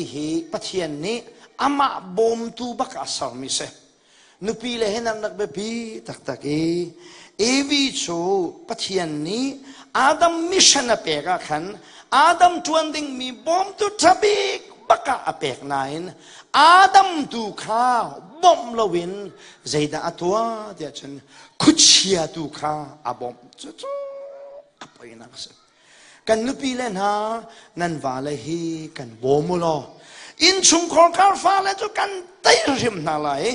ti hi Pathian nih amah bawmtu bak a sermi si. Nupi le he nan rak biapi taktak i Evi cu Pathian nih Adam mission a pek ah khan Adam ṭuan dingmi bawmtu ṭha bik bak ah a pek nain Adam tu kha bawmh loin zeidah a tuah tiah cun khuachia tu kha a bawmh. Cucu a poinak a si. Kan nupi le hna nan vale hi kan bawm u law innchungkhar kar fale cu kan tei hrim hna lai.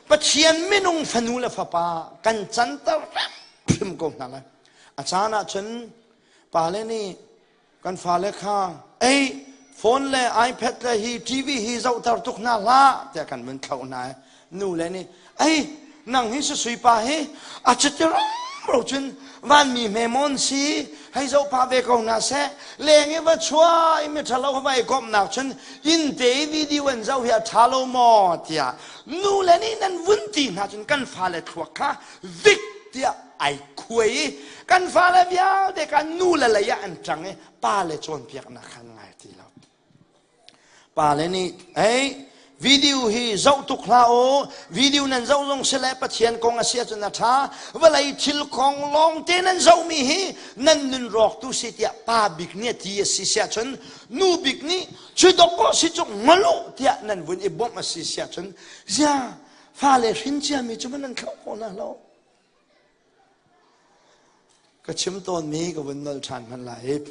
Pathian minung fanu le fapa kan canter hrim ko hna lai. A caan ah cun pale nih kan fale kha ei phone le iPad le hi TV hi zohter tuk hna hlah tiah kan vun thlauh hna. Nu le nih ei nang hi susui pa hi a cuti ro cun vanmi hme mon si hei zoh pah ve ko hna seh leng i va chuah i mi ṭhalo va i komhnak cun inn te i video an zoh hi a ṭha lo maw tiah nu le nih nan vun ti hna cun kan fale thluak kha vik tiah ai khuai i kan fale vialte kha nu le lei ah an ṭang i pa le cawnpiaknak khan ngai ti lo. Pale nih ei video hi zoh tuk hlah u. Video nan zoh zong si le Pathian kong a si ahcun a ṭha. Vawlei thil kong lawngte nan zohmi hi nan nun rawktu si tiah pa bik nih a ti a si si ahcun nu bik nih cu dawkaw si cu ngol u tiah nan vun i bawmh a si si ahcun zia fale hrin ciami cu man nan thlauh khawh hna lo. Ka chim tawnmi ka vun nolh ṭhan hmanh lai.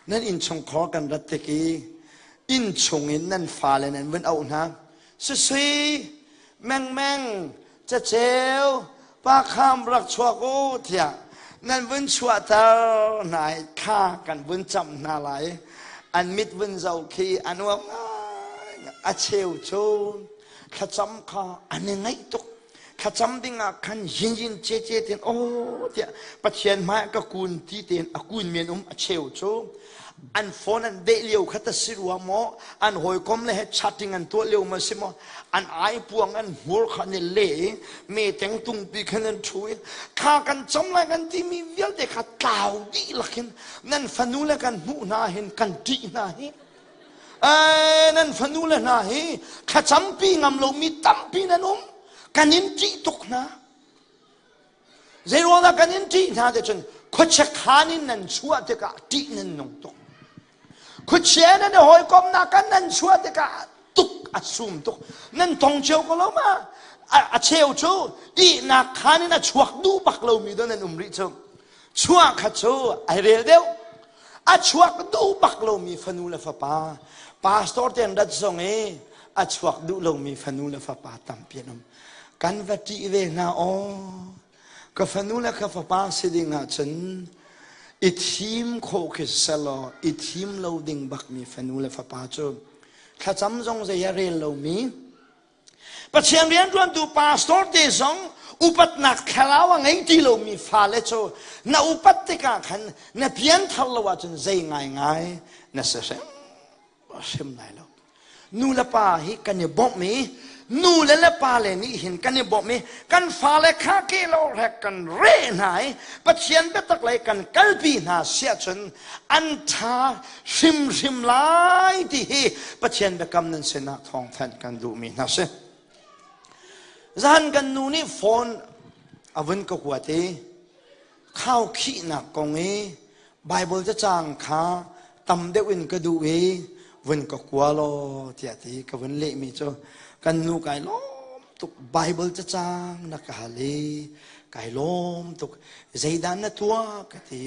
Nan innchungkhar kan rat tik i innchung in nan fale nan vun auh hna. Sisui, mengmeng, caceu, pa kham rak chuak u tiah nan vun chuahter hna i thla kan vun camh hna lai. An mit vun zoh khi a nuam ngai. A cheu cu thlacam kha an i ngaih tuk. Thlacam dingah khan yin ce ce ten aw tiah Pathian hmai ka kun ti tein a kun men um. A cheu cu an phone an deh lio kha ta si rua maw, an hawikom le he chatting an tuah lio ma si maw, an ai puang an hmur kha an i le i me teng tungpi khan an thu i thla kan cam lai kan timi vialte kha tlau dih lakin nan fanu le kan hmuh hna hin kan ṭih hna hi. Nan fanu le hna hi thlacampi ngam lomi tampi nan um. Kan in ṭih tuk hna. Zeiruangah kan in ṭih hna te cun khuachia khaan in nan chuah tikah ṭih nan nung tuk. Khuachia nan i hawikomnak kan nan chuah tikah tuk a sum tuk. Nan tong cio ko lo ma? A cheu cu ihnak khaan in a chuak duh bak lomi do nan um rih cu. Chuah kha cu ai rel deuh. A chuak duh bak lomi fanu le fapa pastor te an rat zong i a chuak duh lomi fanu le fapa tampi an um. Kan va ṭih ve hna aw. Ka fanu le ka fapa si ding ahcun i thim khawh khi selaw i thim lo ding bakmi fanu le fapa cu thlacam zong zei a rel lomi Pathian rianṭuantu pastor te zong upatnak thlarau a ngei ti lomi fale cu na upat tikah khan na pianthar lo ahcun zei ngaingai na si hrim hrim lai lo. Nu le pa hi kan i bawmh i nu le le pa le nih hin kan i bawmh i kan fale kha ke lo rek kan re hna i Pathian biatak lei kan kalpi hna siah cun an ṭha hrimhrim lai ti hi Pathian biakam nan sinah thawngthanh kan duhmi hna si. Zan kan nu nih phone a vun ka kuat i khaukhihnak kong i Bible cacang kha tam deuh in ka duh i vun ka kua law tiah ti ka vun lehmi cu kan nu kai lawm tuk. Bible cacang na ka hal i kai lawm tuk. Zeidah na tuah ka ti.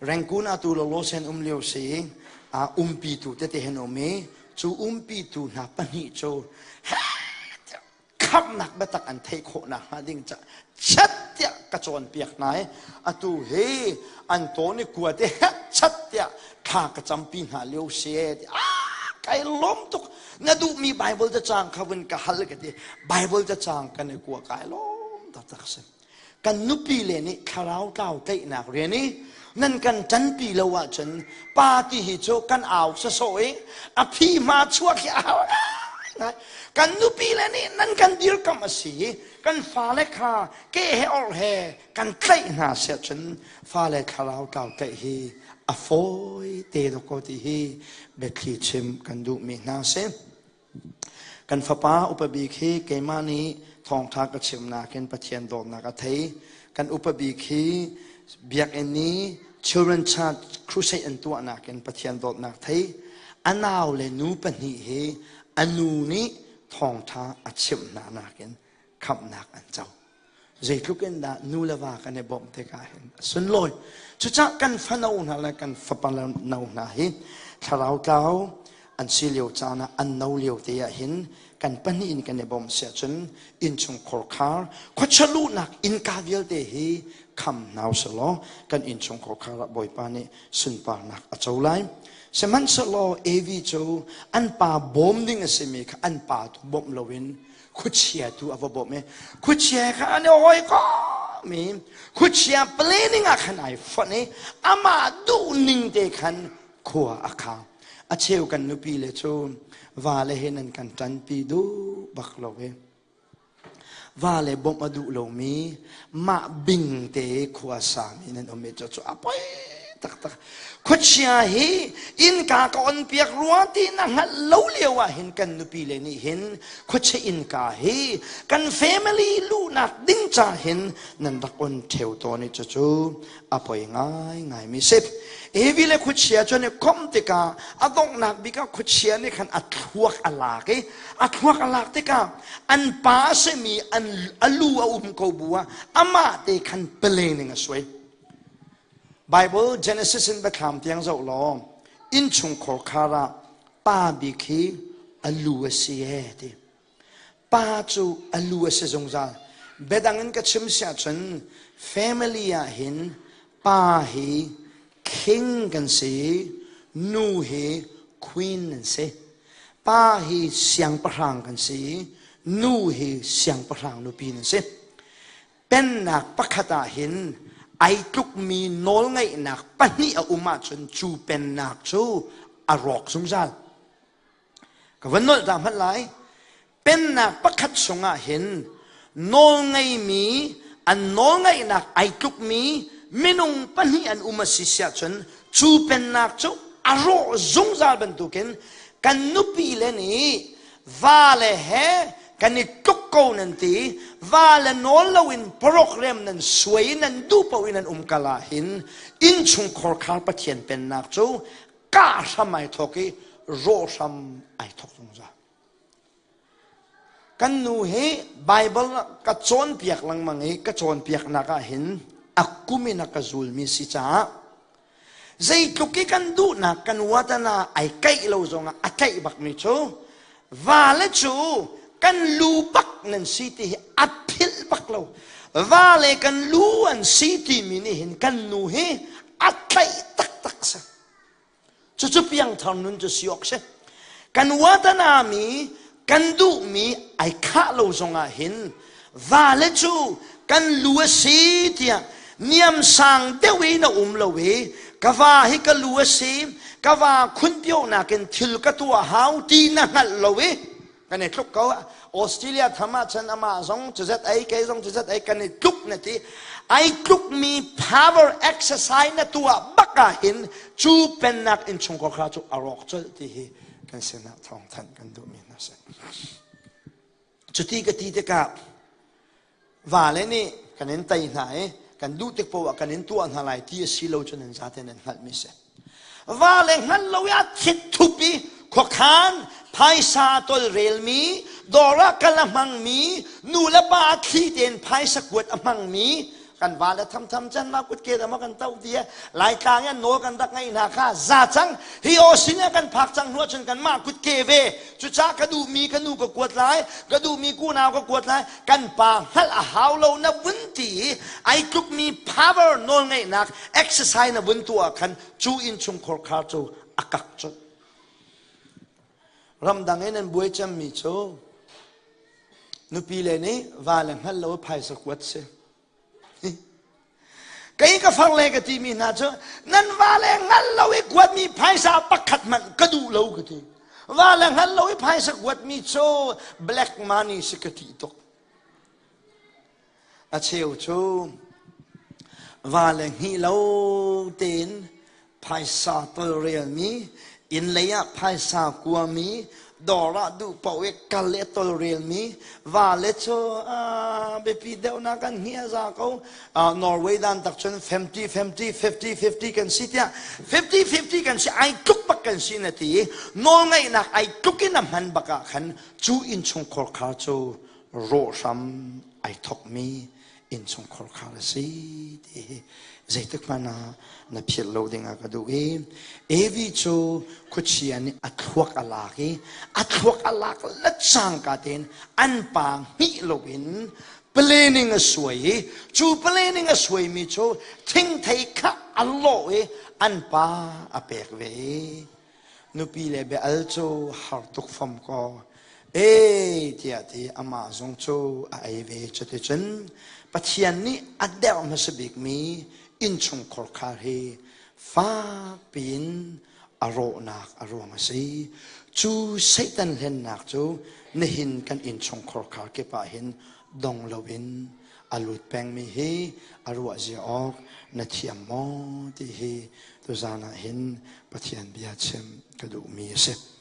Rangoon atu lo sen um lio si a umpi tu tete hen um i cu umpi tu hna pahnih cu khamhnak biatak an theih khawhnak hnga ding ca chat tiah ka cawnpiak hna i atu hi an tawn i kua te hek chat tiah thla ka campi hna lio si ah kai lawm tuk. Na duhmi Bible cacang kha vun ka hal ka ti. Bible cacang kan i kua kai lawm taktak si. Kan nupi le nih thlarau tlau tlaihnak rian i nan kan ṭanpi lo ahcun pa ti hi cu kan au sawsawh i a phi hma chuak hi a har ngai. Kan nupi le nih nan kan dirkamh a si i kan fale kha ke he or he kan tlaih hna siah cun fale thlarau tlau tlaih hi A fawi te dawkaw ti hi biathli chim kan duhmi hna si. Kan fapa upa bik hi keimah nih thawngṭha ka chimnak in Pathian dawtnak a thei. Kan upa bik hi biakinn i Children Church Crusade an tuahnak in Pathian dawtnak thei. A nau le nu pahnih hi a nu nih thawngṭha a chimh hna nakin khamhnak an co. Zeitluk in dah nu le va kan i bawmh tikah hin a sunlawi. Cucah kan fano hna le kan fapa no hna hi thlarau tlau an si lio caan ah an no lio te ah hin kan pahnih in kan i bawmh siah cun innchungkhar khar khuacha luhnak innka vialte hi kham hna usih kan innchungkhar khar ah Bawipa nih sunparnak a co lai. Sihmanhsehlaw Evi cu an pa bawm ding a simi kha an pa tu bawmh loin khuachia tu a va bawmh i khuachia kha an i hawikom i khuachia planning ah khan ai fonh i amah duh ning te khan khua a khang. A cheu kan nupi le cu va le he nan kan ṭanpi duh bak lo i va le bawmh a duh lomi mah bing te khua sami nan um i cu a poi taktak. Khuachia hi innka ka on piak rua ti na hngalh lo lio ah hin kan nupi le nih hin khuachia innka hi kan family luhnak ding ca hin nan rak on ṭheo tawn i cucu a poi ngaingai mi si. Evi le khuachia cu an i komh tikah a donghnak bik ah khuachia nih khan a thluak a lak i a thluak a lak tikah an pa a simi an a lu a um ko bu ah amah te khan planning a suai. Bible Genesis in biathlam tiang zoh law innchungkhar khar ah pa bik hi a lu a si ee ti. Pa cu a lu a si zungzal. Biadang in ka chim si ahcun family ah hin pa hi king kan si, nu hi queen an si. Pa hi siangpahrang kan si, nu hi siangpahrang nupi nan si. Pennak pakhat ah hin ai tlukmi nawlngeihnak pahnih a um ahcun cu pennak cu a rawk zungzal. Ka van nolh ta hmanh lai. Pennak pakhat chungah hin nawlngeimi an nawlngeihnak ai tlukmi minung pahnih an um a si siahcun cu pennak cu a rawh zungzal bantukin kan nupi le nih vale he kan i tluk ko nan ti vale nawl loin program nan suai nan duh paoh in nan um kal ah hin innchungkhar khar Pathian pennak cu kah hram ai thawk i rawh hram ai thawk zungzal. Kan nu hi Bible ka cawnpiak lengmang i ka cawnpiaknak ah hin a kum in a ka zulmi si caah zeitluk i kan duhnak kan uatana ai kaih lo zongah a tlaih bakmi cu vale cu kan lu bak nan si ti hi a philh bak lo. Vale kan lu an si timi nih hin kan nu hi a tlaih taktak si. Cucu piangthar nun cu si awk si. Kan uatanami kan duhmi ai khah lo zongah hin vale cu kan lu a si tiah niamsang deuh in a um lo i ka va hi ka lu a si ka va khunpionak in thil ka tuah hau ti na hngalh lo i kan i tluk ko. Australia tham ah cun amah zong cuzat ei kei zong cuzat ei kan i tluk na ti. Ai tlukmi power exercise na tuah bak ah hin cu pennak innchungkhar kha cu a rawk colh ti hi kan sinah thawngthanh kan duhmi hna si. Cuti ka ti tikah vale nih kan in tei hna i kan duh tik poah kan in tuah hna lai ti a si lo cu nan zate nan hngalhmi si. Vale hngal lo i a thit thup i khuakhan phaisa tolrelmi dawr ah kal a hmangmi nu le pa thli tein phaisa kuat a hmangmi kan va le thamtham chan ma kut ke ma kan to ti laitlang in nawl kan rak ngeih hna kha za cang hi aw sin ah kan phak cang hnu cun kan mah kut ke ve cucah ka duhmi ka nu ka kuat lai ka duhmi kunau ka kuat lai kan pa hngalh a hau lo na vun ti i ai tlukmi power nawl ngeihnak exercise na vun tuah khan cu innchungkhar khar cu a kak cu ramdang in an buai cemmi cu nupi le nih va le hngal lo phaisa kuat si. Kei ka far le ka timi hna cu nan va le hngal lo i kuatmi phaisa pakhat hmanh ka duh lo ka ti. Va le hngal lo i phaisa kuatmi cu black money si ka ti tuk. A cheu cu va le hngih lo tein. Phaisa tolrelmi, inn lei ah phaisa kuami, dawr ah duh paoh i kal le tolrelmi, va le cu biapi deuhnak kan hni a za ko. Norway dan tak cun 50 50 50 50 kan si tiah 50 50 kan si ai tluk bak kan si na ti i nawlngeihnak ai tluk in a hman bak ah khan cu innchungkhar khar cu rawh hram ai thokmi innchungkhar khar a si ti hi zeitik hmanh ah na philh lo ding ah ka duh i Evi cu khuachia nih a thluak a lak i a thluak a lak le cangka tein an pa hngih loin planning a suai i cu planning a suaimi cu thingthei kha a lawh i an pa a pek ve i nupi le bia al cu har tuk fom kaw e tiah ti amah zong cu a ei ve. Cuticun Pathian nih a derh hmasa bikmi innchungkhar khar hi fak piin a rawhnak a ruang a si. Cu Satan hlennak cu nihin kan innchungkhar khar kip ah hin dong loin a lut pengmi hi a ruah zia awk na thiam maw ti hi tuzan ah hin Pathian bia chim ka duhmi a si.